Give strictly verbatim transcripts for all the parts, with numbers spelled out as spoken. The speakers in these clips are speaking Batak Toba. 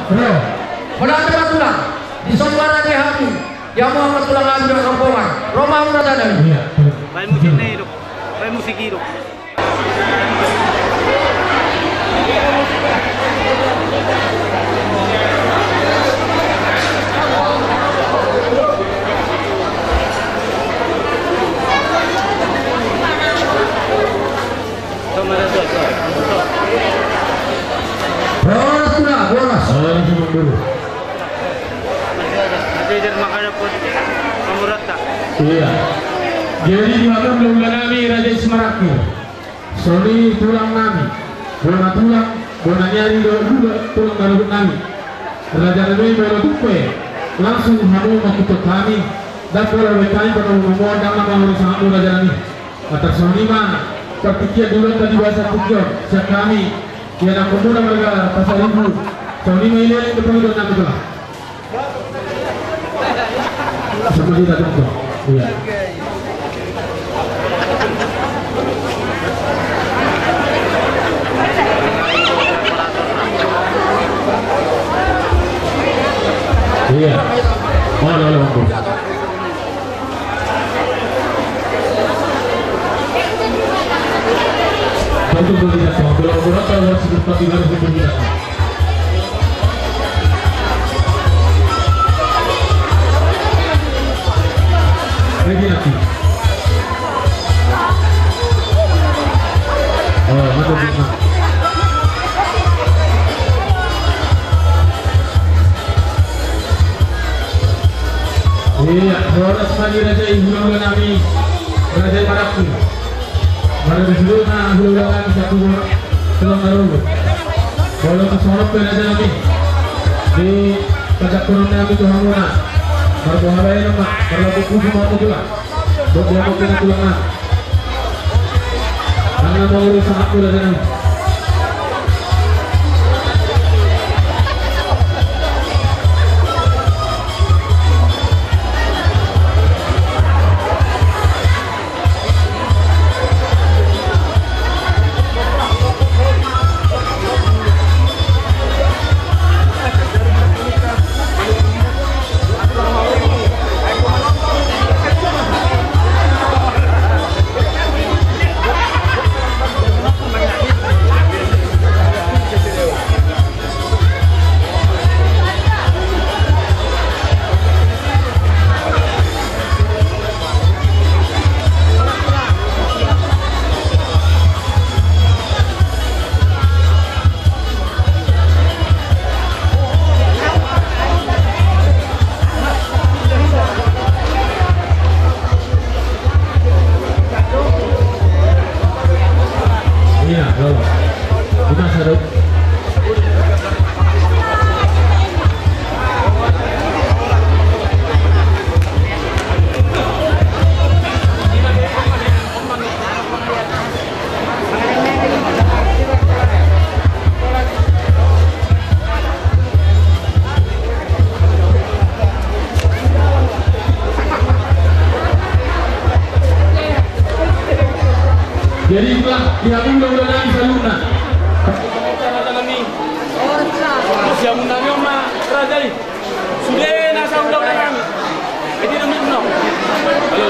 Ro. Holan ma tulang. Dison ma raja i hamu. Di hamu angka tulang nami di parkampungan. Ro ma hamu raja nami. Iya. Baen musik na i do. Baen musik i do. Horas, tulang, horas. Horas, Amang Guru. Iya. Jadi di hamu hulahula nami Raja i Simarangkir. Songon i tulang nami, bona tulang, bona ni ari dohot tulang na rohot nami. Raja nami, molo tung pe langsung hamu manghuthon hami, ndang pola baen hami panomunomuon, ndang na mangurusi hamu raja nami. Antar songon i ma partingkian di ulaonta di bagasan tingki on sian hami, ianakhonmuna marga Pasaribu. Songon i ma i leleng di pangidoan nami, tulang. Sama kita dong, Bang. Iya. Iya. Mana, mana, Bang? Betul, betul, tidak, Bang. Kalau orang tahu harus seperti mana, betul, tidak. Iya, horas ma di raja i hulahula nami, raja i Marangkir. Marga Sudona, hulahula nami, satu tulang na rohot. Molo tung songon on pe raja nami, di panjangkonon nami tu hamuna, marboha baenon ma, marlapuk pusu ma hamu tulang. Buat dia mau kena tulang nami. Karena mau urusan aku raja nami. Iya, lolos. Kita sadut. Jadi itulah di hamu hulahula nami saluhutna. Raja nami. Siamun nami on ma raja i. Sude na saulak na nami. Jadi nami no. Halo.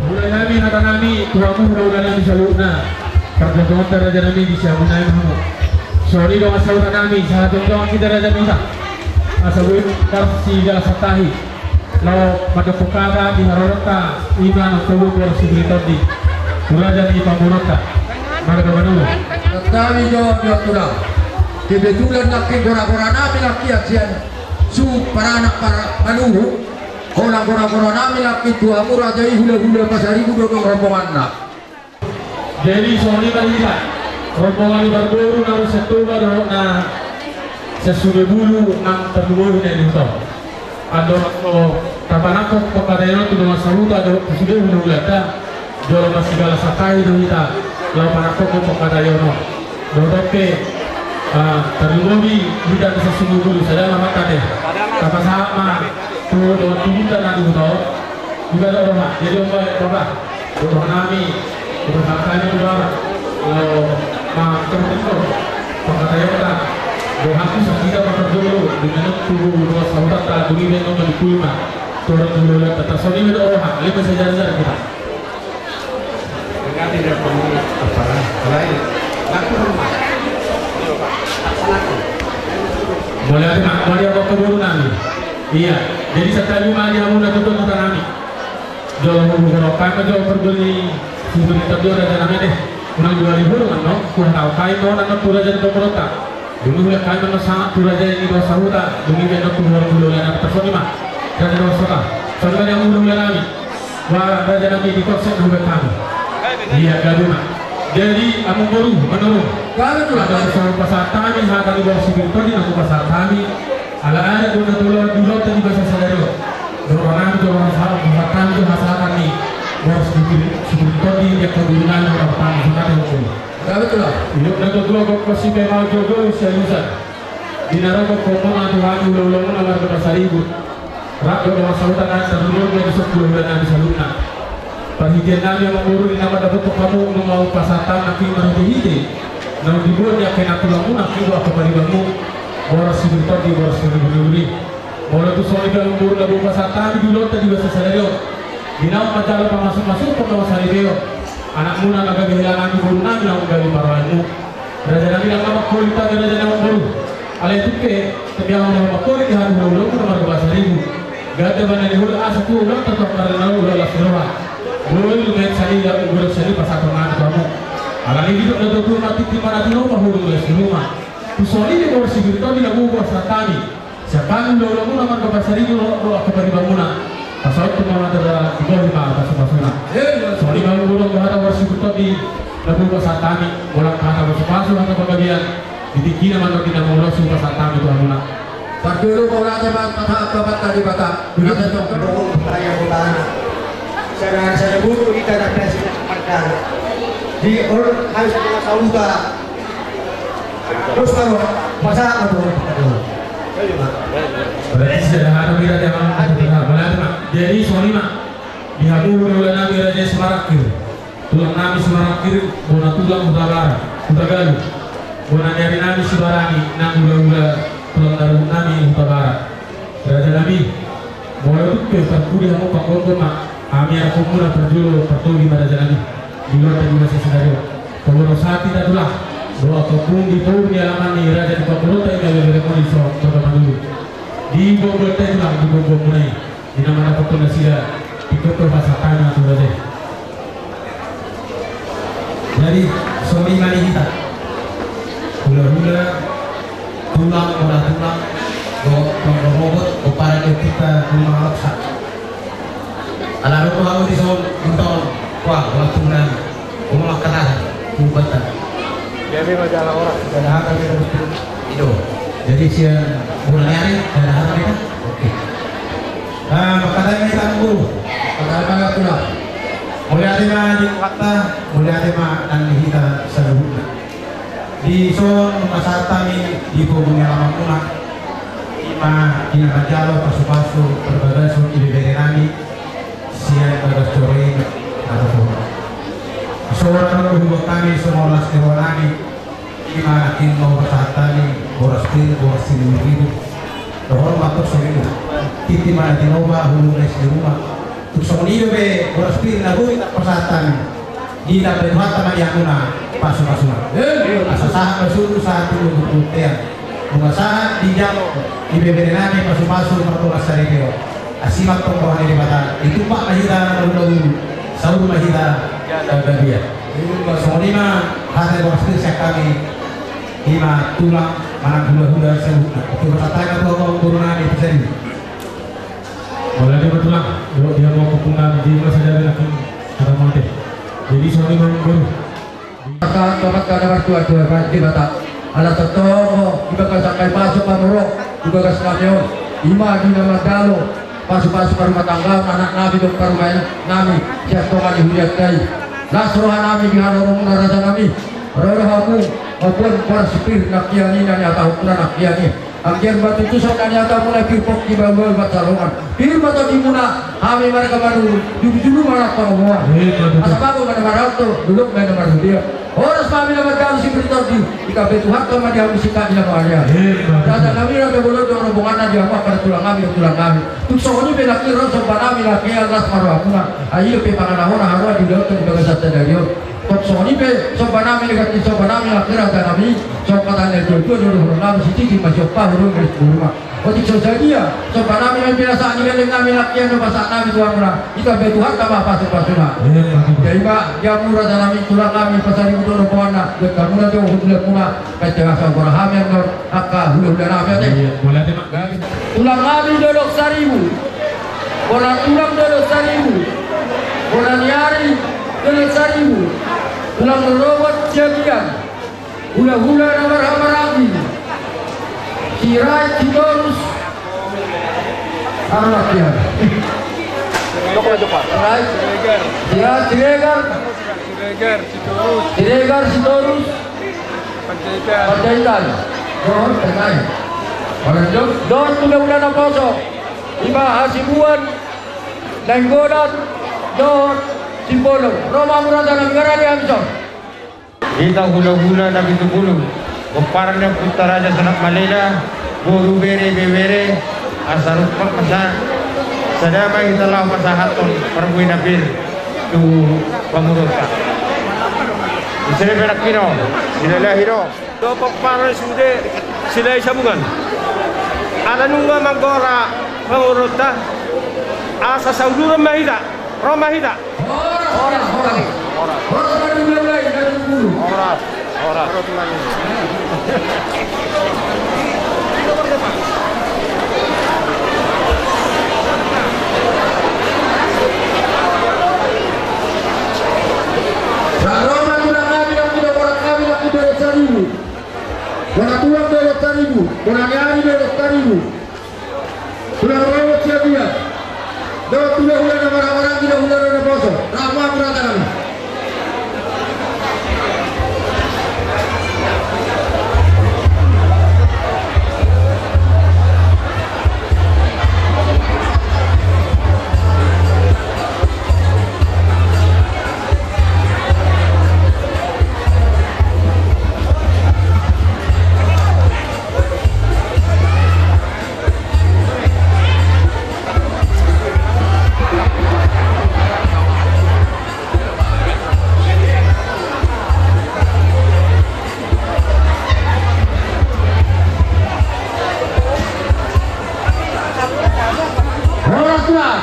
Mulai nami hata nami tu hamu hulahula nami saluhutna. Parjolo raja nami di siamun nami hamu. Songon i do asa hata nami sahat tu raja nami. Asa boi tarsi jala santahi. Laho mandokkon hata di harorongta ima nang tobu boru sibiri tondi. Tu raja ni pamoruonta, marga Manurung. Santabi jo, jo, tulang. Kebetulan nangkin gora-gora nami nangkin sian suhut paranak par-, Manurung. Holan gora-gora nami nangkin tu hamu raja i, hula-hula Pasaribu do rombonganna. Jadi songon i ma hita, rombongan ni parboru na sian Toba dohot na sian Sungai Bulu nang tarlumobi na di huta on. Andorang so tapanangkok pangkataion on tu dongan sahuta dohot tu sude hula-hulanta, jolo marsigala sangkahi do hita laho panangkokhon pangkataion on. Dohot pe, ah, tarlumobi hita na sian Sungai Bulu, sada ma hata ate. Tapasahat ma tu dongan tubunta na di huta on. Juga do roha, jadi on baen, Bapa. Dohot nami, dohot nami tu Bapa. Laho ma-, terus, pangkataionta. Dohot tu sahita ma parjolo, di na tu dongan sahutanta, dung i baen on ma di pulma. Tu dongan hula-hulanta, songon i ma do roha, lima sajar-sajar hita. Mauliate ma, mauliate ma, boru nami. Iya, jadi santabi ma di hamuna tutu, tutu nami. Jolo hurung, hurung, hami jolo parboru ni Sibirtonding, raja nami, ate. Unang dua ribu do annon, huhatahon hami do annon tu raja ni pamoruonta. Dung i hulean hami annon sahat tu raja ni dongan sahuta, dung i baen on tu hula-hula nami, songon i ma. Raja ni dongan sahuta, songon i ma di hamu hula-hula nami. Ba raja nami, di konsep na hubaen hami. Iya, gabe ma. Jadi, amangboru Manurung. Gabe ma. Andorang so hupasahat hami hata ni boru Sibirtonding na hupasahat hami. Ala adat do na tulang di huta di basa sadari on. Dohot nami do hasa-, dohot nami do hasahatan ni boru Sibir-, Sibirtonding, di angka boru nami, dohot nami, songon i ma. Gabe, tulang. Iyo, na tulang, gok pasti pe mau jojo sialusan. Di na rap dohot hamuna tu hami hula-hulamuna marga Pasaribu. Rap dohot dongan sahuta na tarlumobi na di son hula-hula nami saluhutna. Parhitean nami, amangboru, di na mandapothon hamu nunga hupasahat hami nangkin marhite-hite naung diboan ni angka inang tulangmu nangkin dohot angka paribanmu, boru Sibirtonding, boru Sibirtonding. Molo tung songon i pe, amangboru, na boi hupasahat hami di ulaonta di basa sadari on, di naung manjalo pamasuk-masukhon dongan saripeon, anakmuna na gabe hela nami, boru nami, naung gabe parrohamu. Raja nami, ndang mangholit hami, raja nami, amangboru. Alai tung pe, tabi au na mangholit di hami hula-hulamuna marga Pasaribu. Ganda ma na niula, asa tua ulaonta tu angka na ula las ni roha. Boi lumobi sahali, godang sahali pasahaton nami tu hamu. Alani i didok na tuatua ma, tintin ma na tinopa, hurung las ni ruma. Tung songon i pe, boru Sibirtonding, na boi hupasahat hami sian hami hula-hulamuna marga Pasaribu dohot angka paribanmuna. Pasahathon ma, mardalan di bohi ma pasu-pasuna. Songon i ma, amangboru, anggo hata boru Sibirtonding na boi hupasahat hami, molo hata pasu-pasu, hata panggabean, di tingkina ma annon di na maulos hupasahat hami tu hamuna. Parjolo mauliate ma, mauliate ma tu Debata. Mauliate ma tu Debata. Sada-sada boru hita na pinasingan marga. Di on hami sada sahuta. Terus, kalau pasahat ma tu, berarti sada hata ma hita, mauliate ma. Jadi songon i ma di hamu hula-hula nami, raja Simarangkir, tulang nami Simarangkir, bona tulang Hutabarat, Hutagalu, bona ni ari nami Sibarani, nang hula-hula tulang daruhut nami Hutabarat. Raja nami, molo tung pe parpudi hamu, panggokhon ma hami, anak hamuna parjolo, partogi ma, raja nami, di ulaonta di basa sadari on. Paboa sahat hita, tulang, dohot angka ompung di toru ni alaman ni raja ni pamoruonta, i ma beberemuna i, so, marga Manurung. Di boaboanta i, tulang, di boaboamuna i, di na mandapothon nasida, tingkos do pasahat hami tu raja i. Jadi, songon i ma di hita. Hula-hula, tulang, bona tulang, dohot tong rorobot, pomparan ni hita, rumah lapsa. Ala adong do hamu dison, di huta on, wah, wah, tulang, rumah kata, tumpatan. Jadi, majalah orang. Ada apa kita betul? Ido. Jadi, sian, mulai hari, ada apa kita? Oke. Ah, mangkatai ma hita, amangboru. Mangkatai ma, tulang. Mauliate ma di Tuhanta, mauliate ma nang di hita saluhutna. Dison pasahat hami di pogu ni alamanmuna, i ma di na manjalo pasu-pasu parbagason ibebere nami sian bagas joro i, na totona. Songon na huboan hami, songon las ni roha nami, i ma nangkin na hupasahat hami, boras pir, boras siribu-ribu. Dohot ma tong soribu. Tintin ma na tinopa, hurung las ni ruma. Tung songon i dope boras pir na boi pasahat hami, ditambai Tuhanta ma di hamuna pasu-pasuna. Asa sahat ma solu, sahat tu bontean. Nunga sahat dijalo ibebere nami pasu-pasu martonggo saripeon. Asi ma tong roha ni Debata, ditumpak ma hita na marhula-hula, saur ma hita Ia, ia. Songon i ma hata ni boru sian hami, i ma tulang manang hulahula saluhutna. Oke, bertanya tu boru nami tu sini. Mauliate ma tulang, dohot di hamu angka ompung nami, di ma sadia be nangkin hata mate. Jadi songon i ma boru. Masa, masa na martua-tua, Debata. Ala tongtong, di bagasan angka i pasu-pasu ro, di bagas nami on. I ma di na mandalo, pasu-pasu parumatanggaon, anak nami dohot parumaen nami, sian tonga ni hurianta i. Las roha nami di haroromuna raja nami. Ro do hamu, mamboan boras pir nangkiningan i, na nihatahonmuna nangkiningan i. Anggiat ma tutu songon na nihatamuna, pir pongki bahulbahul pansalongan. Pir ma tondimuna, hami marga Manurung, jumolo-jumolo ma na pangomoan. Asa bagot ma na marhalto, dolok ma na marhudean. Horas ma hami na mandalo sipir tondi, ditambai Tuhanta ma di hamu singkat ni na mangalean. Raja nami, raja bolon dohot rombonganna, di hamu angka tulang nami, tulang nami. Tung songon i pe nangkin ro somba nami, nangkin las ma rohamuna. Ai i pe pangalahona haroa di ulaonta di bagasan sadari on. Tung songon i pe somba nami, nangkin somba nami, nangkin raja nami. Songon hata ni natuatua, dohonon nami, sititi ma siompa, hurung ma siburuma. Otik so sadia somba nami, nangkin pinasahat ni gelleng nami, nangkin na pasahat nami tu hamuna, ditambai Tuhanta ma pasupasuna. Ia, i ma, di hamu raja nami, tulang nami, pasaribu dohot rombonganna, buat hamuna tu hutulaanmuna, pete asa gora hami annon, angka hulahula nami ate. Ia, mauliate ma. Tulang nami Dolok Saribu. Bona tulang Dolok Saribu. Bona ni ari Dolok Saribu. Tulang rorobot Siagian. Hulahula na marhahamaranggi. Sirait Sitorus. Anu latihan. Sirait. Sirait Siregar. Siregar Sitorus. Siregar Sitorus. Panjaitan. Panjaitan. Dohot Tengah. Dohot hulahula naposo. I ma Hasibuan, Nainggolan dohot Simbolon. Ro ma hamu raja nami, ngarade hami son. Hita hulahula na pitu pulu, pomparan ni ompunta Raja Sonak Malela, boru, bere, ibebere, asa rumpak ma sa-, sada ma hita laho pasahathon parbue na pir tu pamoruonta. Ise pe nangkin on, silalahi do. Dapot parsude, silai sabungan. Ala nunga manggora pamoruonta, asa sauduran ma hita, ro ma hita. Horas, horas, horas. Horas. Horas, horas. Horas, horas. Ro ma tulang nami, nang tu boru nami, nang tu Dolok Saribu. Bona tulang Dolok Saribu, bona ni ari Dolok Saribu. Tulang rorobot Siagian. Dohot hulahula na marhahamaranggi dohot hulahula naposo. Ro ma hamu raja nami. Horas, tulang.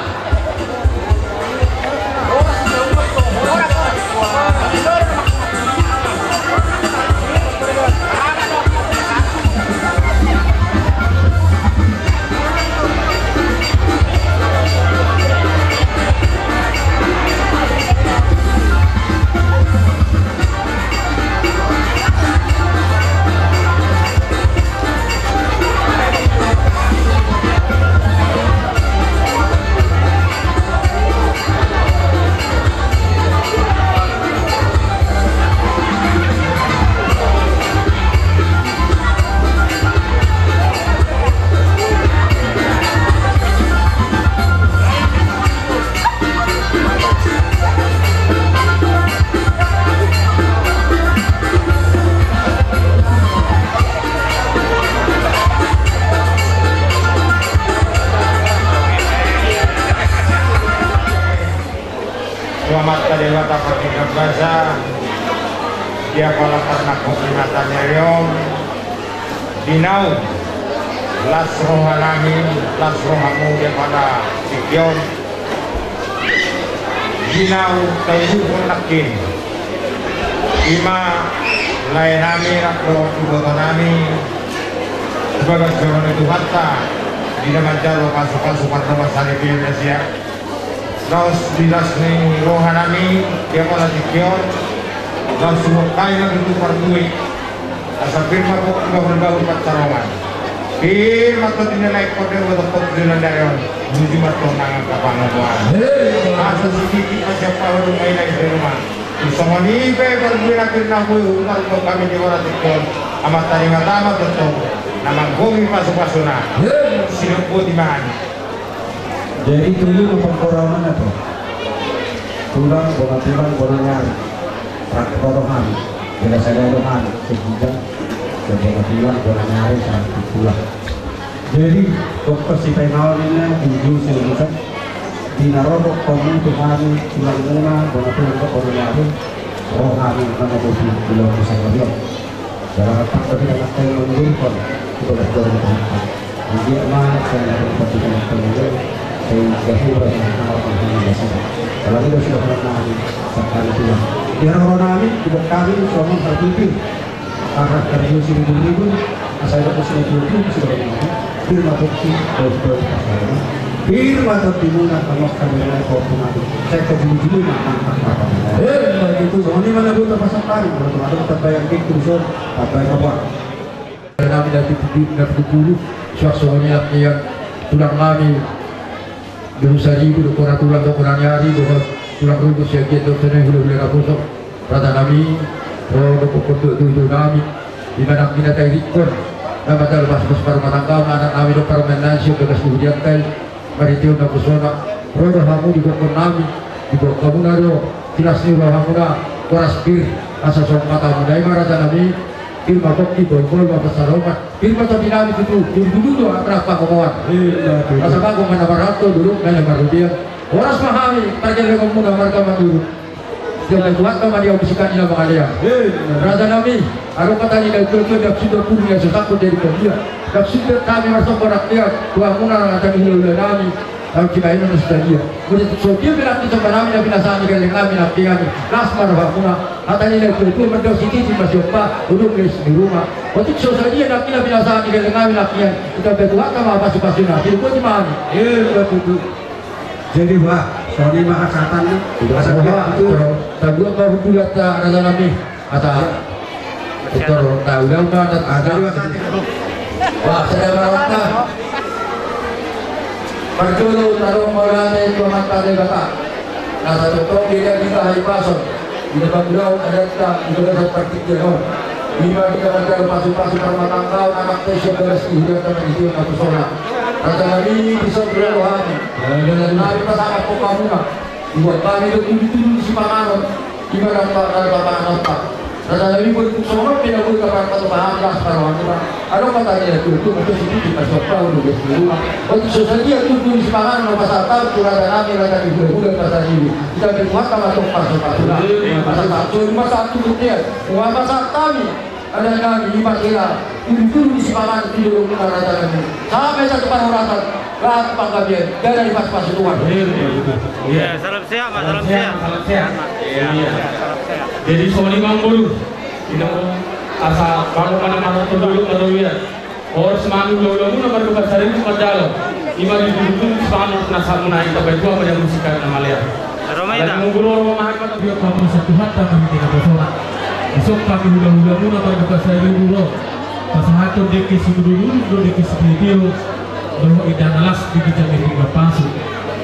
Selamat tadi mata pakai basa. Dia pala ternak kopi mata nyeriong. Di naung las roha nami, las rohamu dia pala sikion. Di na taihuthon nangkin, ima lae nami rap dohot iboto nami, di bagas joro ni Tuhanta, di na manjalo pasupasu pardomuan saripeon na sian, laos di las ni roha nami di angka na tingki on, laos suhut hami ma tutu parbue. Asa pir ma pongki bahulbahul pansalongan. Pir ma tondi na laengkon na hubotohon tu joloan ni ari on, nuju ma tong nang angka pangomoan. Asa sititi ma sian paholut ma i lae di rumah. Songon i pe parbue na pir na boi hupasahat hami di angka na tingki on, Amanta Debata ma tongtong na manggohi pasupasuna. Sidok boti ma hami. Jadi tulang ma pangkoraon na to. Tulang, bona tulang, bona ni ari. Rap do hami. Jala sada do hami. Sebutan. Bona tulang, bona ni ari, sada tulang. Jadi, dokter si painaon ini, bujur si urusan. Di na rorok pamutu hami, tulang muna, bona tulang, bona ni ari. Ro hami, mana boti, tulang, tulang. Dalam apa kita nak tahu menurunkan, kita berdoa. Dia mana yang dapat kita nak tahu menurun, saya jauh berharap akan hal yang besar. Kalau kita sudah pernah sekali pulang. Dia orang kami, kita kami, suami terpimpin. Karena kerja sini dulu, saya dapat sini dulu, sudah pernah. Firma bukti, bau-bau pasaran. Firma terdimuna, kamu akan mengenai kau pengaku. Saya kebulu-bulu, mantap, mantap, mantap. Eh, itu, soalnya mana butuh pasang tadi, kalau teman-teman terbayang gitu, so, apa yang kabar? Nami na pitu pulu, suang songon i nangkin tulang nami, Debata Saribu, dohot bona tulang, dohot bona ni ari, dohot tulang rorobot sian Gianyar dohot sian hulahula naposo, raja nami, ro dohot pondok dohot ito nami, ima nangkin na tairikkon, na manjalo pasupasu parumatanggaon anak nami dohot parumaen nami, sian bagas ni huria nami. Marhite on naposona, ro do hamu di gokhon nami, diboan hamuna do, silas ni rohamuna, horas pir, asa songon hatamuna i ma raja nami, pir ma pongki, bau-bau ma pansalongan, pir ma tondi nami tutu, pir tutu do angka pangomoan. Asa bagot ma na marhalto, dolok ma na marrobean. Horas ma hami, pargellengonmuna marga Manurung. Jala tuat ma dia bisikan ina mangalean. Raja nami, adong hata ni natuatua, ndang suda puru na so sangkot jadi padia. Ndang suda hami marsomba nangkin tu hamuna raja ni hulahula nami. Hami sibahenon na suda dia. Molo tung so dia pe nangkin somba nami na pinasahat ni gelleng nami nangkin, las ma rohamuna. Hata ni natuatua, mardongan sititi ma siompa, udung les ni ruma. Otik so sadia nangkin na pinasahat ni gelleng nami nangkin, ditambai Tuhanta ma pasupasuna. Sidok boti ma hami. Jadi bah, songon i ma hasahatan ni. Asa bah, itu. Tabuat ma hubungan ta raja nami. Asa. Itu tahu dah ma ada. Bah, sada ma roha. Parjolo taruhon ma ulaon tu Amanta Debata. Na satongtong dia di tahi pason. Di na pangulaon adatta di bagasan partingkian on. Ima di na manjalo pasupasu parumatanggaon anakta sian bagas ni hurianta, marhite on naposona. Raja nami, di son do rohami. Nami pasahathon hamuna. Dibuat hami do tudutudu ni sipanganon. Ima na pamangan on. Raja nami, boi tung songon on pe na boi tapasahat tu hami, las ma rohamuna. Adong hata ni natuatua, mardongan sititi ma siompa, udung les ni ruma. Otik so sadia tutu ni sipanganon na pasahat hami tu raja nami, raja ni hulahula Pasaribu. Ditambai Tuhanta ma tong pasupasuna. Pasahat hami, songon i ma sahat tu bontean. Pasahat hami, raja nami, ima hela tudutudu ni sipanganon di dolok muna raja nami. Sahat ma i tu parhorasan, laho tu panggabean, jala dipasupasu Tuhan. Salam sehat, Mas, salam sehat. Salam sehat. Jadi songon i ma, Amangboru. Ina, asa bagot ma na marhalto, dolok ma na marrobean. Horas ma hami hulahulamuna marga Pasaribu manjalo. Ima di tudutudu sipanganon na sahat muna i, tabaen Tuhan ma di hamu singkat na malean. Ro ma hita. Ro ma hami, mata biar pamusa Tuhanta marhite naposona. Di son hami hulahulamuna marga Pasaribu ro. Pasahathon dengke simudurudur dohot dengke sitio-tio. Dohot indahan na las di ginjang ni pinggan pasu.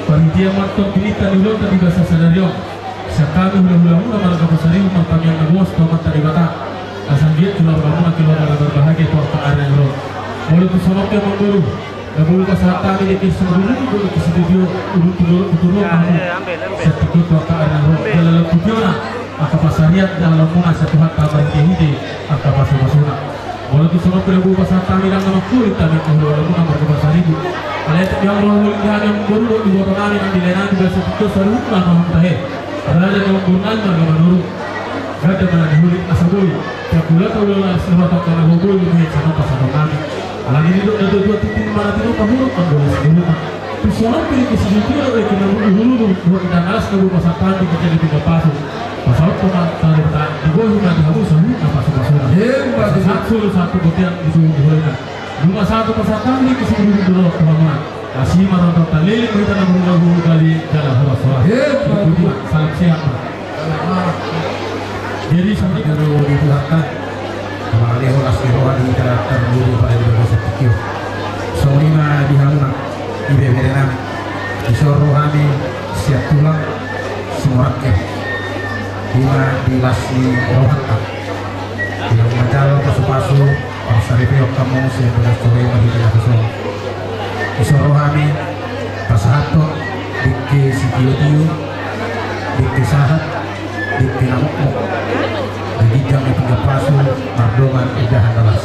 Parhitean ma antong pininta ni ulaonta di bagasan sadari on. Sian hami hulahulamuna marga Pasaribu martangiang na boas tu Amanta Debata. Asa anggiat tu keluargamuna keluarga na berbahagia tu angka ari na ro. Molo tung songon on pe, Amangboru, na boi pasahat hami dengke simudurudur dohot dengke sitio-tio, urup tu dolok, tu turuon ma hamu. Sian tingki on tu angka ari na ro. Jala lam tu tiona angka pansarian dalanmuna sian Tuhanta marhitehite angka pasupasuna. Molo tung songon on pe, na boi pasahat hami ndang na mangkuling hami angka hulahulamuna marga Pasaribu. Alai tu di hamu roha, huling di hami, Amangboru, dohot di iboto nami nang di lae nami, basa tu saluhutna ma hami tahe. Raja ni ombun nami marga Manurung. Ganda ma na nihuling asa boi. Sian hulahula, las ni roha, tangkas na boi, boi sian on pasahaton nami. Alani didok natuatua, tintin ma na tinopa, hurang ma bolas ni ruma. Tuson pe di sini tu, eh, kena bulu-bulu tu, buat kita nas ke rumah sakit di kerja di tiga pasu. Pasal pemain tadi petang, digohi mati hamu sabu, apa suka suka. Hebat. Satu satu, satu kotiak di sini boleh kan. Rumah satu pasal tadi ke sini dulu, Tuhan. Kasih marah tali, kita nak bulu-bulu kali, jalan horas horas. Hebat. Salam sehat, Pak. Jadi, songon i do di Tuhanta, mangaleho las ni roha di hita na tarlumobi pada di bagasan tingki on. Songon i ma di hamuna, ibeberenami, dison rohami sian tulang Simorangkir. I ma di las ni rohanta. Di na manjalo pasupasu, parsaripeon hamu sian bagas joro i marhite na tuson. Dison rohami pasahathon dengke sitiotio, dengke sahat, dengke na mokmok di ginjang ni pinggan pasu mardongan indahan na las.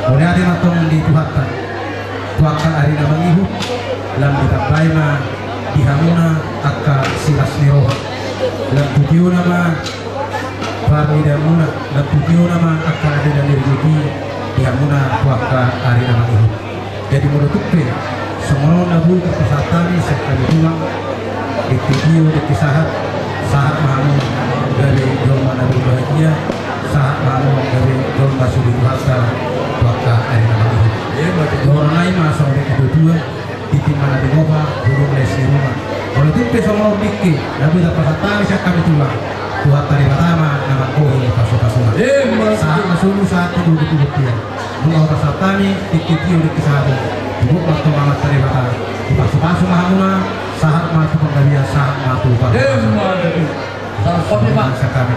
Mauliate ma antong di Tuhanta tu angka ari na mangihut, lam ditambai ma di hamuna angka silas ni roha, lam tu tiona ma parnidaanmuna, lam tu tiona ma angka deda ni rejeki di hamuna tu angka ari na mangihut. Jadi molo tung pe songon on na boi tarpasahat hami sian hami tulang, dengke tio, dengke sahat, sahat ma hamu gabe jolma na berbahagia, sahat ma hamu gabe jolma siuli Tuhanta tu angka ari na mangihut. Dohonon nami ma songon dengke tuatua, tintin ma na binoma, bulung na isi ruma. Molo tung pe songon on dengke na boi tarpasahat hami sian hami tulang, Tuhanta Debata ma na manggohi pasupasuna. Emma tutu. Sahat ma solu, sahat tu toru, tu bontean. Nunga hupasahat hami dengke tio, dengke sahat on, tubu ma tu Amanta Debata, dipasupasu ma hamuna, sahat ma tu panggabean, sahat ma tu parhorasan. Emma tutu. Salam kopi, Pak. Sahat hami.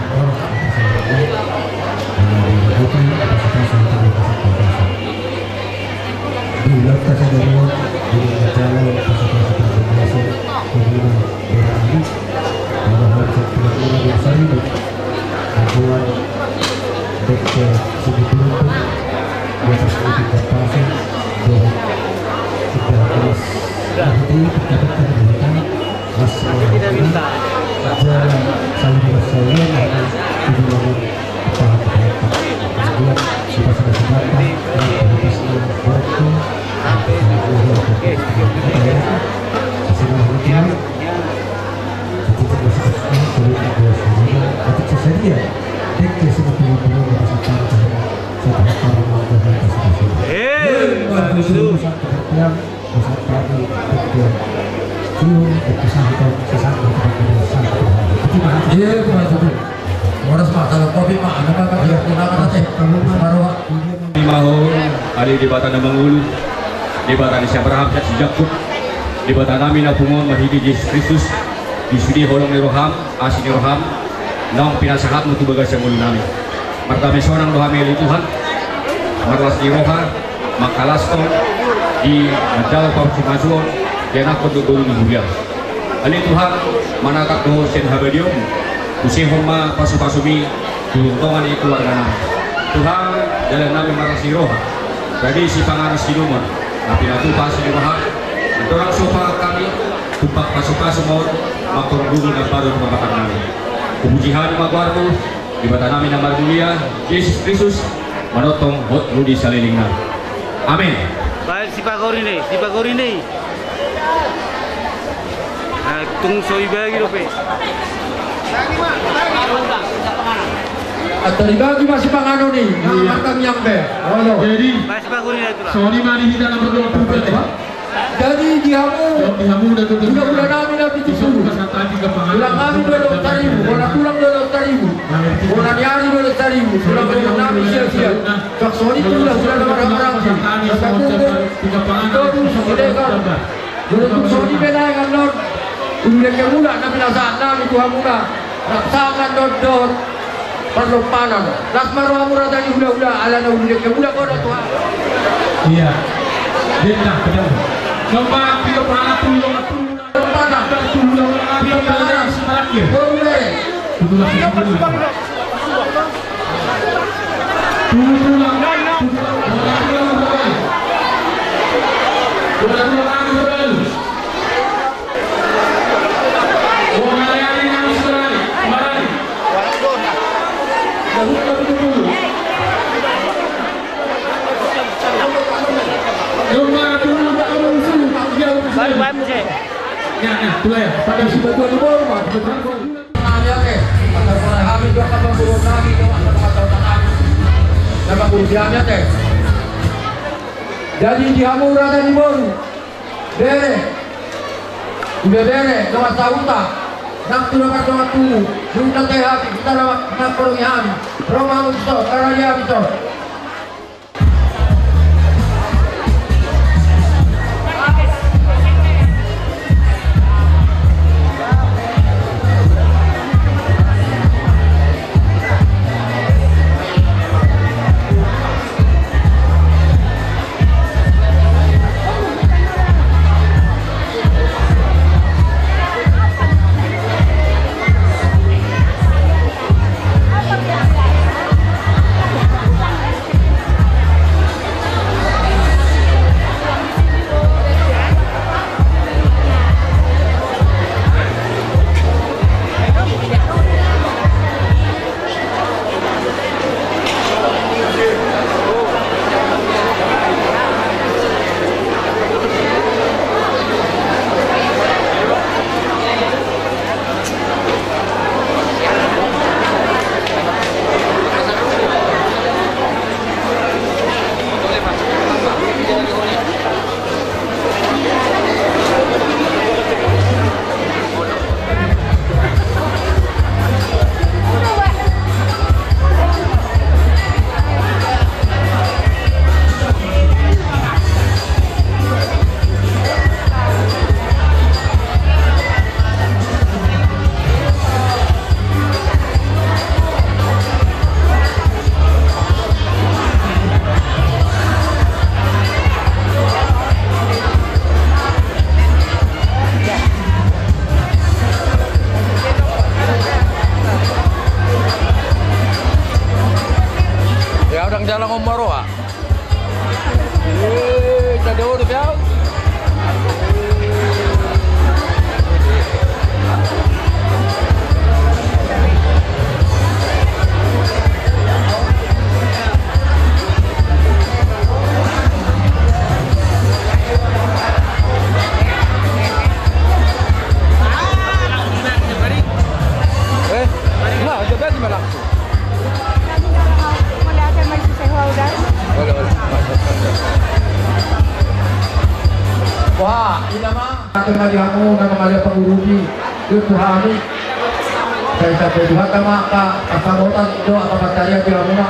Di ulaonta sadarion, di na manjalo pasupasu parbagason, di na berani, pada hari Sabtu, di na saribu. Aduan dengke sibuk lumpur, di atas pinggan pasu, dohot indahan na las. Nah, di tingkat-tingkat di hita, las. Jalan salibu las salian, nah, di dalam kepala-kepala. Kemudian kita sudah sepakat, yang kualitasnya berarti, yang kualitasnya berarti, kita ya, hasilnya begitu. Horas ma, salam kopi ma, ada apa? Iya. Terima kasih. Imaho, ale Debata na mangolu, Debata ni si Abraham, si Jakkob, Debata nami na pungu on marhite Jesus Kristus, di sude holong ni roham, asi ni roham, naung pinasahatmu tu bagasan ngolu nami. Martame sonang do hami ale Tuhan, marlas ni roha, mangkalashon, di manjalo parsupasuon, di anakhon dohot boru ni huriam. Ale Tuhan, manatap do sian habadiaonmu, usehon ma pasupasumi, tu tongatonga ni keluarga nami. Tuhan, dalan nami marlas ni roha, gabe sipanganon siinumon, na pinatupa asi ni roham, andorang so pangan hami, tumpak pasupasu ma on, mangkorhon na baru tu pamatang nami. Hupuji hami ma goarmu, Debata nami na marmulia, Jesus Kristus, manongtong hot ro di saleleng nami. Amen. Baik, sipagori ni, sipagori ni. Nah, tung so dibagi dope. Atau dibagi ma sipanganon i, nang martangiang be. Jadi, songon i ma di hita na mardongan pulpit, ya. Jadi di hamu, di hamu na tulang nami na pitu pulu. Tulang nami dua dohot saribu, bona tulang dua dohot saribu. Bona ni ari dua dohot saribu, tulang nami sia-sia. Songon i tulang, tulang na marhahamaranggi. Songon i pe naeng annon. Ulu dengke mulak na pinasahat nami tu hamuna. Rap sahat annon dohot parlompanan. Las ma rohamu raja ni hulahula, alana ulu dengke mulak bona tu hamuna. Iya. Dengke, pedang. Coba tiga puluh anak, tiga puluh anak. Tiga puluh anak. Tiga puluh anak. Tiga puluh anak. Ya, ya, tulang ya. Pada si Batu Alu Bor, Pak. Kami, oke. Pada mulai kami juga akan membuat kami, juga akan mengatakan kami. Nama guru kami, oke. Jadi di hamu raja ni boru, bere, ibebere, dongan sahuta, nang tu dongan tubu, nunga teha, hita na, na porong i hami, roma muso, karajaan muso. Ya, orang jalan ngomong roa. Eh, nah, coba gimana? Wah, ina ma. Ate ma di hamu na mangalean pangurupi, tu hami. Sai sampe Tuhanta ma angka pasamotan do angka pansarian di hamu ma.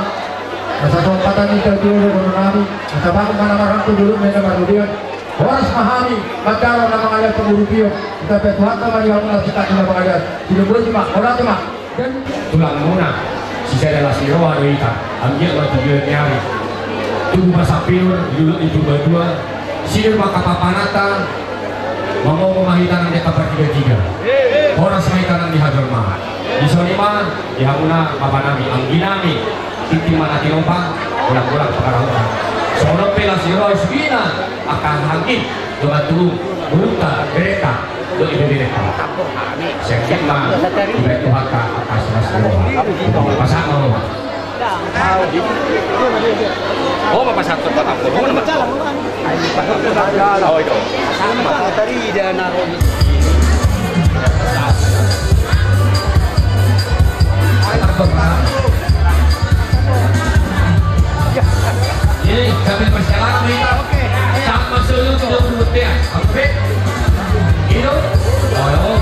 Asa sompatan ni jauh jauh do gono nami. Asa baku mana marangku dulu mena marudian. Horas ma hami, mandaro na mangalean pangurupion. Sampe Tuhanta ma di hamu na sitaki na mangalean. Di hamu ma, horas ma. Tulangmuna, sisada las ni roha do hita, anggiat ma tujuan ni ari. Tubu ma sampir, di ulu ni Purbatua, sinur ma angka papananta, mamomo ma hita nang di angka partiga-tiga. Horas ma hita nang di hajolmaon. Di son i ma, di hamuna, bapa nami, anggi nami, tintin ma na tinopa, bolang-bolang pangarahutna. Songon on pe las ni roha sugihna, angka hanggi, dongan tubu, boruta, berenta, dohot ibeberenta. Sangkit ma, dibaen Tuhanta, angka las ni roha. Pasahat ma roha. Oh, ma pasahat tu Pak Ampun. Oh, nama. Oh, itu. Sama. Jadi, sambil perjalanan kita, sama solo, tidak berhenti, ya. Oke. Itu. Oh, ya.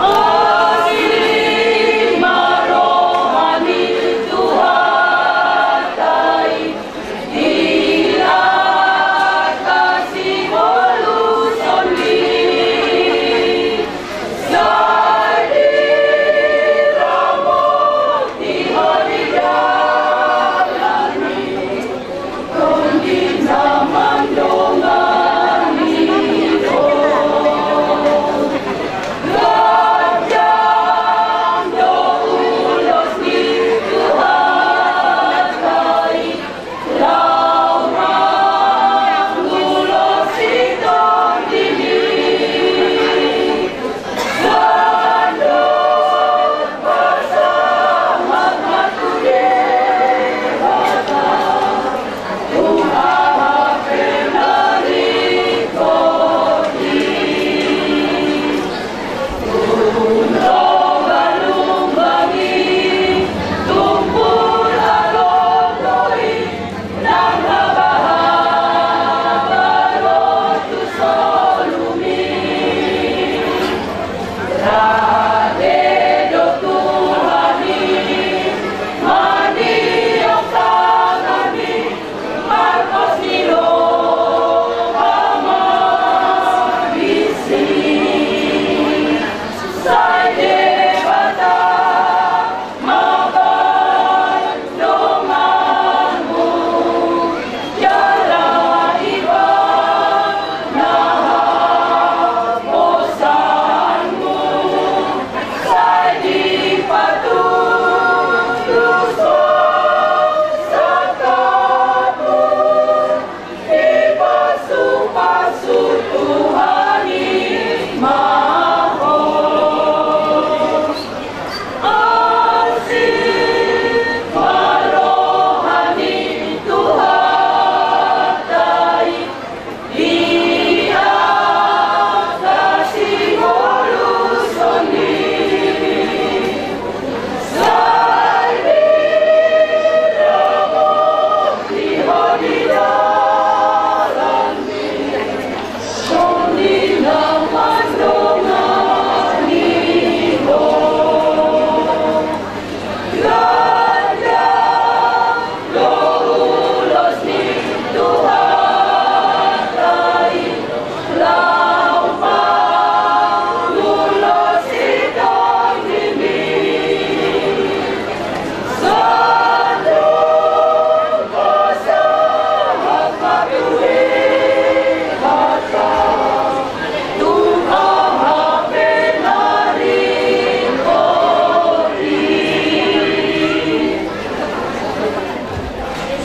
Asi ma roha ni Tuhanta i, di angka sibolusonni, sai diramoti Ho di dalanmi.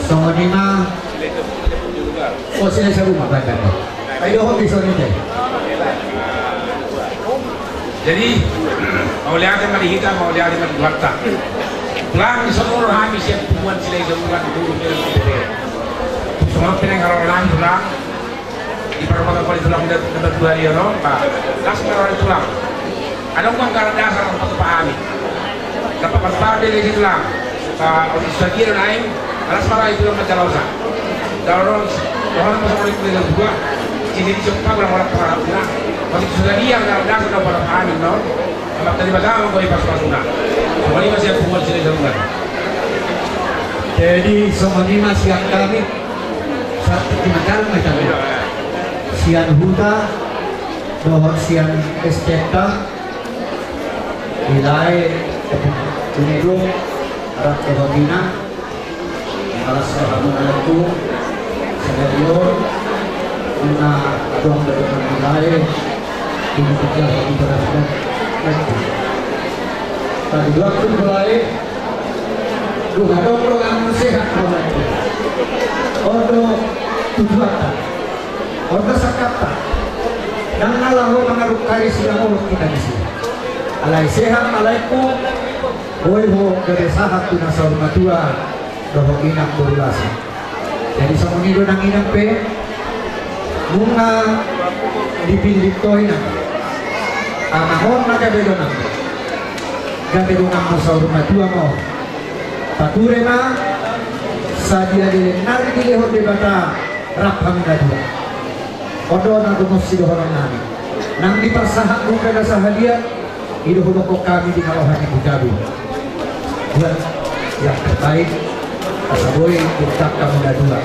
Songon i ma. Oh, sini saya rumah, baik, baik. Ayo, hobi, songon i. Jadi, mauliate ma di hita, mauliate ma di Tuhanta. Tulang, di songon hami sian punguan Silahisabungan, guru, guru, guru. Songon pe na ngaroro nami, Tulang. Di parroha ni tulang, na batua i, ro, ba, las ma roha ni tulang. Adong ma anggaran dasar na patupa hami. Dapat patupa hami, di tulang. Ba, on sadia do naeng, las ma roha ni tulang manjalo sa. Jalo, dohonon ma songon i tu na dua. Jadi, di sompa, ulang-ulang parhapuna. Molo sadia anggaran dasar na patupa hami, no? Amak tadi bagama, kau di pasu-pasuna. Kembali masih aku buat sini, jauh. Jadi, songon i ma sian hami. Satu di Majalma, sian huta, dohot sian S T K, di lae, Uneduk, rap dohot ina, las rohamuna lae tu, sadari on, na adong dohot di lae, di huta, di huta, lae tu. Tadi waktu di lae, dung adong do, adong sehat do, lae tu. On do tujuanta. On do sangkapta. Ndang na laho mangarungkari sidang olok hita disi. Alai sehat ma laengku, boi ho gabe sahat tu na saur matua, dohot inang boru las. Jadi songon i do nang inang pe, nunga dipillit ho inang. Amang on na gabe dongan. Gabe donganmu saur matua ma on. Pature ma, sadia dilehon nari dilehon Debata, rap hami na dua. On do na dohot sidohonon nami. Nang diparsahat muse na sahalian, i do hudokhon hami di na roha ni Hutabarat. Buat yang terbaik, asa boi diungkap hamu na dua.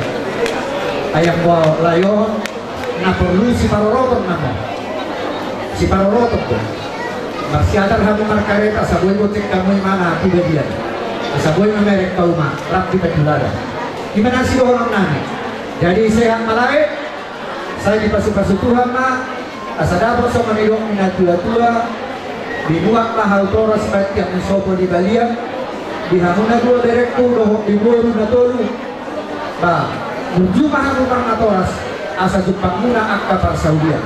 Ayam bo layo, na porlu siparoroton nama. Siparoroton do. Marsiajar hamu markaret, asa boi botik hamu imana tu bagian. Asa boi mamereng hamu ma, rap di pajulada. Imana sidohonon nami. Jadi sehat ma lae, sai dipasupasu Tuhan ma, asa dapot songon nidok ni na tua-tua, dibuat ma hau toras baen tiang ni sopo di balian, di hamu na dua berengku dohot di boru na tolu, ba, burju ma hamu marnatoras, asa jumpang muna angka parsaulian.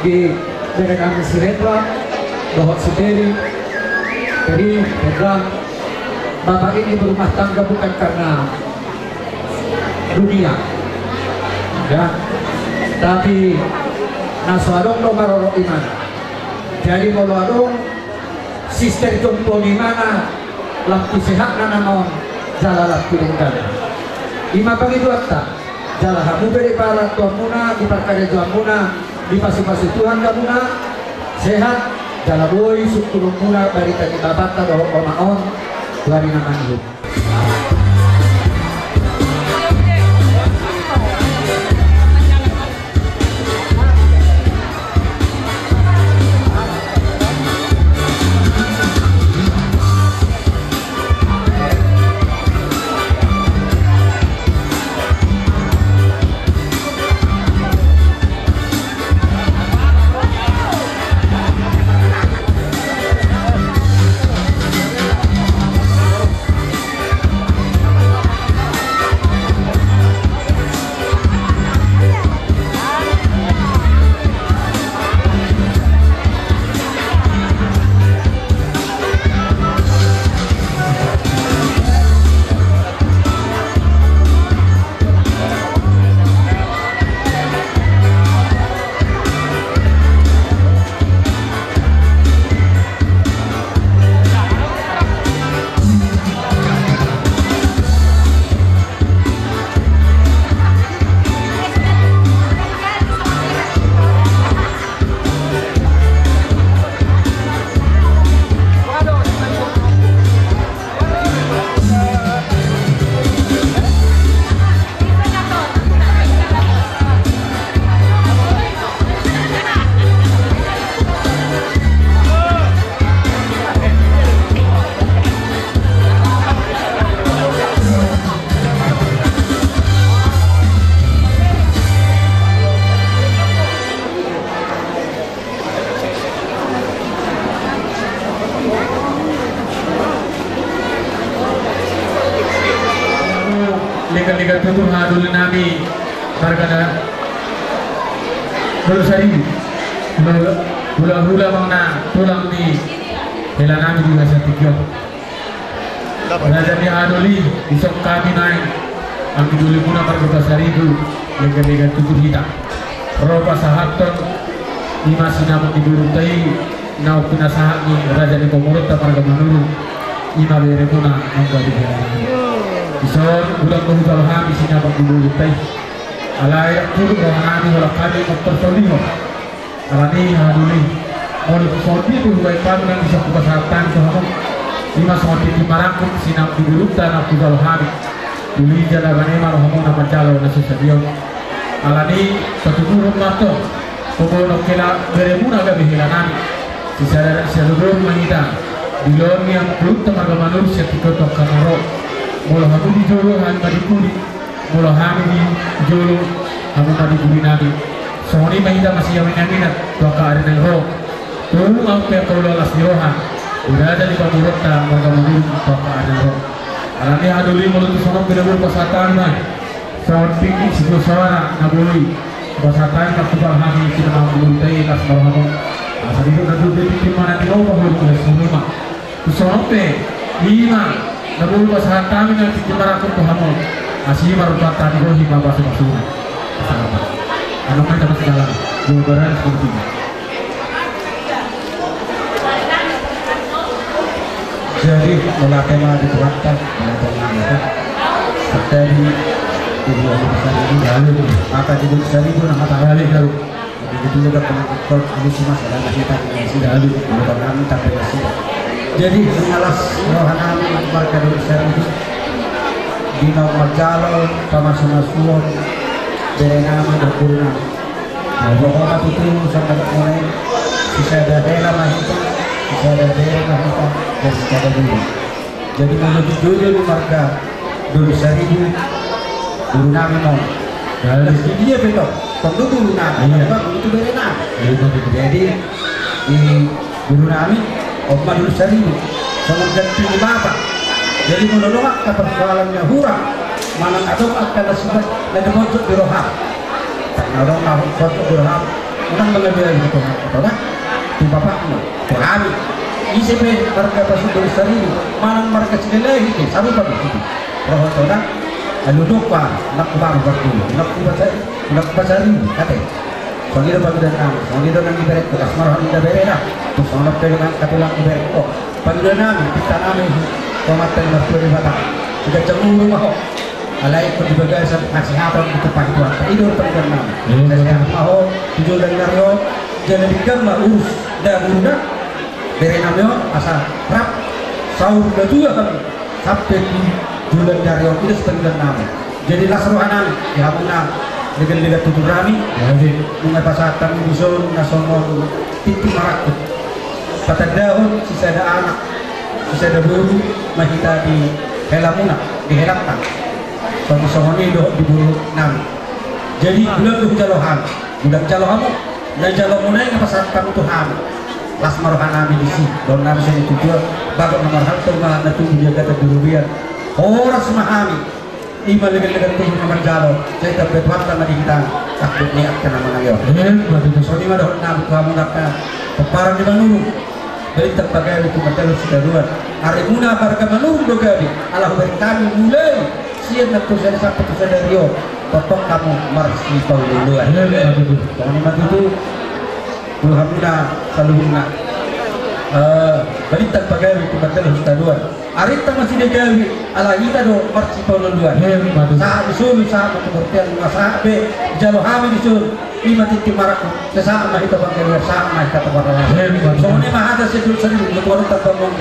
Di bereng nami si Redwa, dohot si Peri, Peri, Redwa, bapak ini berumah tangga bukan karena dunia. Ya. Tapi na so adong do marorot imana. Jadi molo adong sister jompo ni imana, lam tu sehatna nama on, jala lam tu dengganna. Ima pangidoanta, jala hamu pe diparorot Tuhan muna, diparkarejo muna, dipasupasu Tuhan hamuna, sehat, jala boi sungkunon muna barita ni bapanta dohot oma on, tu ari na mangihut. Lega-lega tutu hahadoli nami marga na Dolok Saribu. Hula-hula ma na tulang ni hela nami di basa tingki on. Raja ni hahadoli, dison hami naeng, anggi doli muna marga Dolok Saribu, lega-lega tutu hita. Ro pasahathon, ima sinamot ni borunta i, naung pinasahat ni raja ni pamoruonta marga Manurung, ima bere muna angga di hela nami. Dison, ulang ma hujalo hami sinamot ni borunta i. Alai, turut roha nami, holan hami mamparsolihon. Alani hahadoli, molo tu songon dia pe hubaen hami nang dison hupasahat hami tu hamu. Ima songon tintin marangkup sinamot ni borunta na hujalo hami. Uli jala bane ma rohamuna manjalo na so sadia on. Alani patuduhon ma antong, pogosonhon hela bere muna gabe hela nami. Sisada sian dodol ma hita. Dilehon ni amangborunta marga Manurung sian tingki on tu angka na ro. Molo hamu di jolo hami ma di pudi. Molo hami di jolo, hamu ma di pudi nami. Songon i ma hita masiaminaminan tu angka ari na ro. Tung ahu pe angka ulaon las ni roha, di raja ni pamoruonta marga Manurung tu angka ari na ro. Alani hahadoli, molo tu songon on pe na boi pasahat hami ma. Songon tingki sitio soara na boi pasahat hami, martupa hami sinamot ni borunta i, las ma rohamuna. Asa didok na dope tingki ma na tinopa, hurung las ni ruma. Tu songon on pe, ima na boi pasahat hami nang tintin marangkup tu hamu. Asi ma rupanta, dibohi ma pasupasuna. Asa ma. Annon ma hita masidalan. Dua barang seperti ini. Jadi, mauliate ma di Tuhanta, mauliate ma di Tuhanta. Tadi, di dua puluh satu ini lalu, maka di dua puluh satu itu nama tanggal lalu. Jadi dulu dah pernah ikut ini cuma salah nasi tadi nasi dah lu kalau kami tak pernah sih. Jadi mengalas rohanami marga Doli Saribu di naung manjalo pamasu-masuon berenami dan gurunami. Nah, pokokna tutu sampai mulai sisada hela ma hita, sisada bere ma hita, dan sisada guru. Jadi molo di jolo ni marga Doli Saribu, gurunami ma on. Jadi dia pe tong, tong do gurunami, iya, bang itu berenami. Iya, betul. Jadi di gurunami, on ma Doli Saribu, songon ganti ni bapa. Jadi molo adong angka persoalan na hurang, manang adong angka na sibat na dimonjok di roha. Karena adong na dimonjok di roha, unang mangaduhon tu bapakmu, tu hami. Ise pe marga Pasu Doli Saribu, manang marga Silalahi pe, sarupa do hita. Rohantona, alu dopa, nang ku baru berdua, nang ku baca, nang ku baca ribu, kate. Songon i do pangidoannami, songon i do nang diberengku, las ma roha ni na berena, tung songon i do nang katulang diberengku. Pangidoannami, pintanami, tu Amanta na martua Debata. Jala jamur ma ho. Alai ingkon di bagasan hasehatan ditumpahi Tuhanta. I do pangidoannami. Iya, betul. Sai sehat ma ho, tu joloan ni ari on, jala denggan ma urus na guruna, berenami on, asa rap saur matua hami. Sampe tu joloan ni ari on, i do pangidoannami. Jadi las rohanami, di hamuna legan-legan tuturami. Jadi nunga pasahat hami dison na songon tintin marangkup. Patandahon sisada anak, sisada boru ma hita di helamuna, di helanta. Songon, songon i dohot di borunami. Jadi godang do hujalo hami, godang jalo hamu, na jalomuna i nunga pasahat hamu tu hami. Las ma rohanami disi, dohononnami songon i tu jolo, bagot na marhalto ma na tubu di agatan di robean. Horas ma hami, i ma legan-legan tubu na manjalo, sai tamba Tuhanta ma di hita, takut ni angka na mangaleon. Emma tutu. Songon i ma dohononnami tu hamu angka pomparan ni Manurung. Balintang pagabe tu marga Sitaruan. Arimuna marga Manurung do gabe, ala hubereng hami mulai sian na tu sada sampe tu sadari on, tongtong hamu marsipaolo-oloan. Emma tutu. Songon i ma tutu. Tu hamuna saluhutna. Eh, balintang pagabe tu marga Sitaruan. Arinta ma sude gabe, ala hita do marsipaolo-oloan. Emma tutu. Sahat di solu, sahat ma tu bontean, nunga sahat be jalo hami dison. I ma tintin marangkup, sai sahat ma hita panggabean, sahat ma hita tu parhorasan. Emma tutu. Songon i ma hata sian Doli Saribu, tu adat Tampubolon.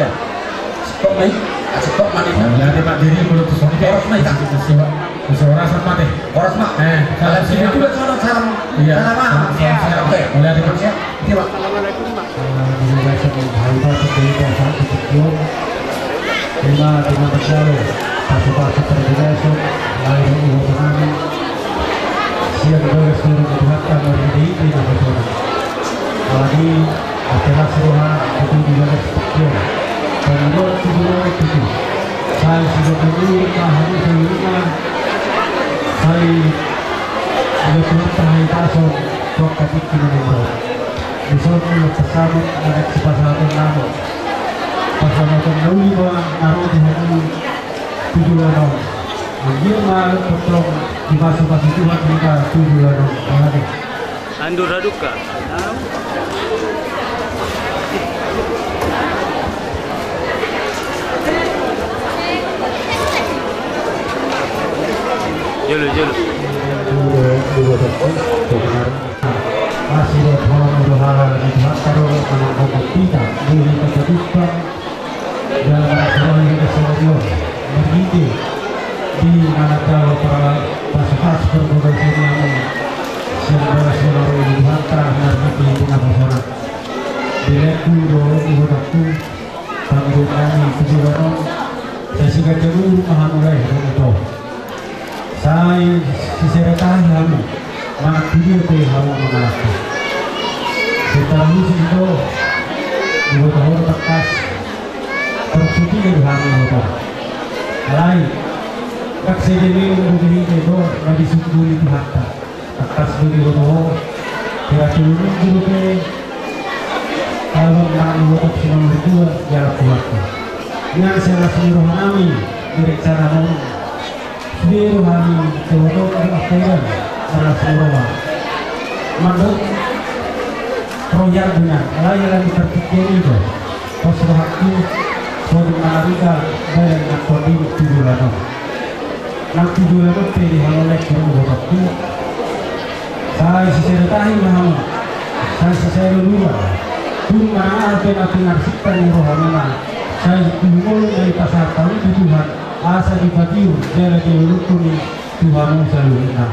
Singkop ma i, ah, singkop ma i. Mauliate ma di hamu molo tu songon i. Horas ma hita. Horas ma. Horas ma. Eh, salam sehat. Salam, salam. Iya. Salam, ah. Salam sehat. Oke. Mauliate ma. Salam sehat. Iya, Pak. Assalamualaikum, Pak. Eh, di bagasan hami Pasu Doli Saribu. Ima, ima, ima, ima. Pasu-pasu pardongason, lae dohot ibotonami. Sian bagas ni roha ni Tuhanta marhite-hite naposona. Apalagi, asa las roha, tutu di bagas tingki on. Pangidoan tutu, tutu. Sai siganup umur ma hamu saluhutna. Sai siganup umur ma hamu saluhutna. Dison, pasahaton nami. Pasahaton na uli ma na ro di hamu tu joloan on. Anggiat ma tongtong dipasu-pasu Tuhan hita tu joloan on. Mauliate. Andor hadukka. Jolo, jolo. Asi dohot holong ni roha ni Tuhanta do manangkok hita, boi hita sajumpang jala manangkok hita sajumpang. Marhite di manangkok pasu-pasu pardongason nami sian bagas ni roha ni Tuhanta marhite di naposona. Di laengku dohot ibotongku, pangidoan nami tu joloan on, sai siganjang umur ma hamu lae dohot ito. Sai sisere tahi hamu, manang tu dia pe hamu mangalangka. Sai tarlumobi do, diboto ho do tangkas, torop sadia do hami diboto. Alai, ndang sadia memang do hami diboto, na disungkun ni Tuhanta. Tangkas do diboto ho, hira tolu minggu dope, abang manang diboto sian na martua, jala keluarga. Nian sian las ni roha nami, di rencana nami. Sude roha ni Tuhan on di akhera, salah si roha. Mandok royal guna, alai ala ni partingkian i do. Pos rohangku, sodu manarika, badan na kondin tu joloan on. Nang tu joloan on pe di halolek tu rohangku. Sai sisere tahi ma hamu. Sai sisada lura, tung manang aha pe na pinarsinta ni rohamuna, sai tu ngolu na dipasahat hamu tu Tuhan, asa dipatiur jala diulungkon i tu hamu saluhutna.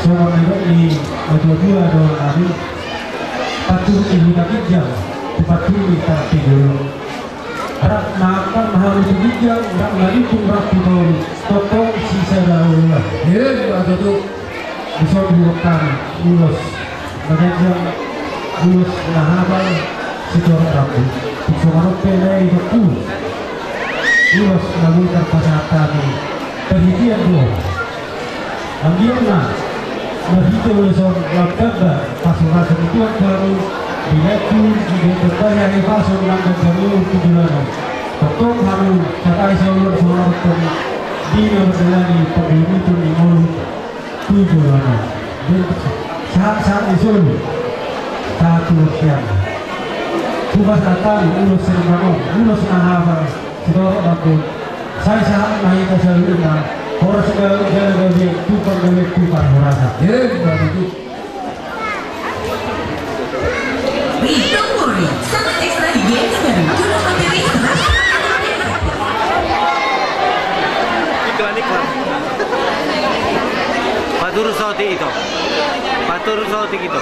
Songon na nidok ni natuatua dohononnami, pantur ni huta ginjang tu pantur ni tartigolo. Rap na angka na haru tu ginjang, rap na limpung rap tu toru, tongtong sisada lura. Emma tutu. Dison dibuat hami ulos na ganjang, ulos na hapal, sitorop rambu. Tung songon on pe na didok tu ulos na boi tarpasahat hami, parhitean do. Anggiat ma marhite ulos on lam tamba parhorasan ni Tuhan tu hamu, di lehon, di lehon tamba ni hahipason nang ganjang ni on tu joloan on. Tongtong hamu sahat saluhut songon na nidok ni na mardalani pangolumiton ni ngolu tu joloan on. Sahat sahat ni solu, sahat tu bontean. Tupa sahat hami ulos sinurat on, ulos na hapal, sitorop rambu. Sai sahat ma hita saluhutna, horas jala gabe tu panggabean tu parhorasan. Emma tutu. Wih, don't worry. Sangat ekstra higienis dan guna materi. Iklan, iklan. Paturus otik itu. Paturus otik itu.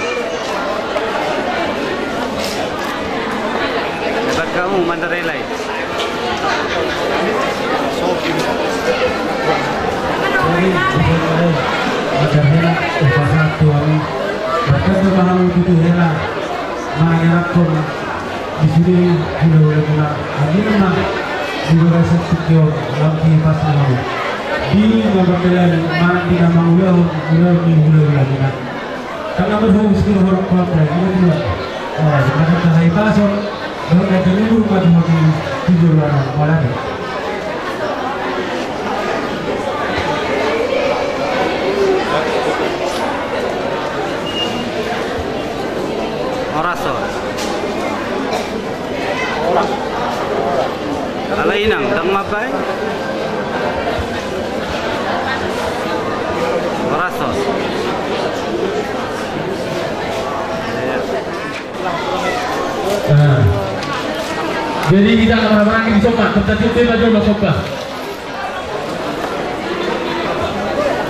Dapat kamu mandarelai. Jadi, di sini ada, ada hela, upasahat tu hamu. Bahkan tu hamu butuh hela. Mangarahon di sini hula-hula muna. Anggiat ma di bagasan tingki on, lam hipas ni hamu. Di na mangulahon, ulaon ni hula-hula muna. Karena berhubung seluruh orang kuat dan juga dua. Oh, maka hahipason, dohot ganjang ni umur ma tu hamu di joloan on, mauliate. Horas, horas. Ala inang, ndang mambaen. Horas, horas. Nah. Jadi kita akan ramai di somba, kita cuti baju lo somba.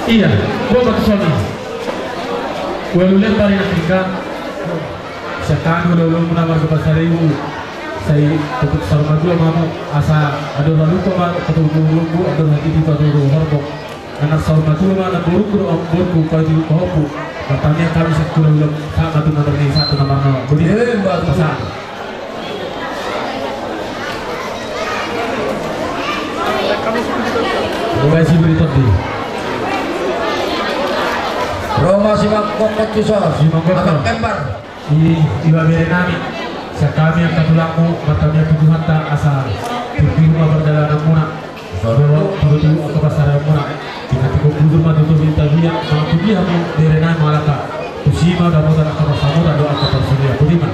Iya, gua batu soni. Gua ulen bari na tinggal. Sian hami hula-hula muna marga Pasaribu, sai tutu saur matua ma hamu, asa andor halumpang ma patudu lombu, andor hatiti patudu horbo. Nang saur matua ma namborungku dohot amangborungku patudu pahompu. Martangiang hami sian hula-hula, sahat ma tu na marnini, sahat tu na marnono. Boti. Emma tutu. Pasahat. Mulai si beri tondi. Ro ma si mangkok tu son. Si mangkok. Abang Kembar. I, iba bere nami, sian hami angka tulangmu, martangiang tu Tuhanta asa tingki ma pardalananmuna. Dohot tutu angka pansarianmuna. Di na tingki on bujur ma tutu hita, biar manang tu dia hamu bere nami mangalangka. Tusi ma dapotan angka parsamotan dohot angka parsaulian. Boti ma.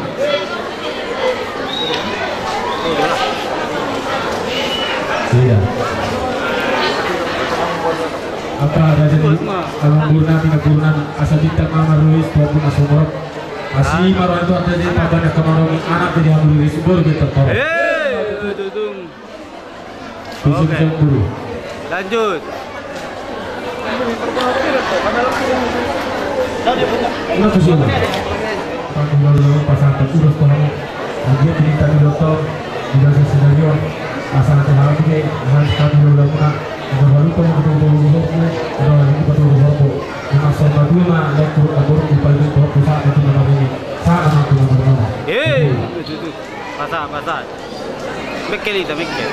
Iya. Angka raja ni amangboru nami, namboru nami, asa bintang ma marruis tu ombun na sumorop. Asi ma roha ni Tuhanta, jadi pambahen angka marnini, anak jadi hamu riris, boru jadi torop. Eh, dung, dung, dung. Oke. Lanjut. Nah, tusi ma. Pasahat ulos tu hamu. Anggiat di hita di loto, di bagasan sadari on. Asa ate hami be, harus hami hula-hula muna. Andor halumpang ma patudu horbo, andor hatiti patudu horbo. Nang saur matua ma, lae, tu amangborungku patudu horbo, sahat ma tu na marnini, sahat ma tu na marnono. Eh, itu, itu. Pasahat, pasahat. Mekkel hita, mekkel.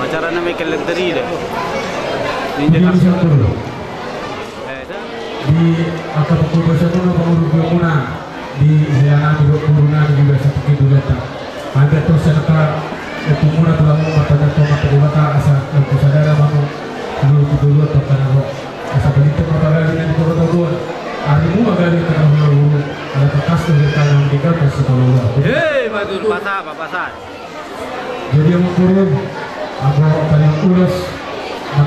Acara na mekkel lenteri deh. Ninja. Di angka pangurunggunmuna, di hela nami dohot boru nami di bagasan tingki on. Anggiat ro sian angka ompungmuna, tulangmuna, martangiang tu Amanta Debata asa lam tu sadana ma hamu, tu toruan tu angka na ro. Asa balintang ma pagabe na di toruan. Arimu ma gabe angka na hula-hula. Ala tangkas do hita na manggabe na sipalola. Hei, matur, pasahat, pasahat. Jadi amangboru, anggo paling ulos na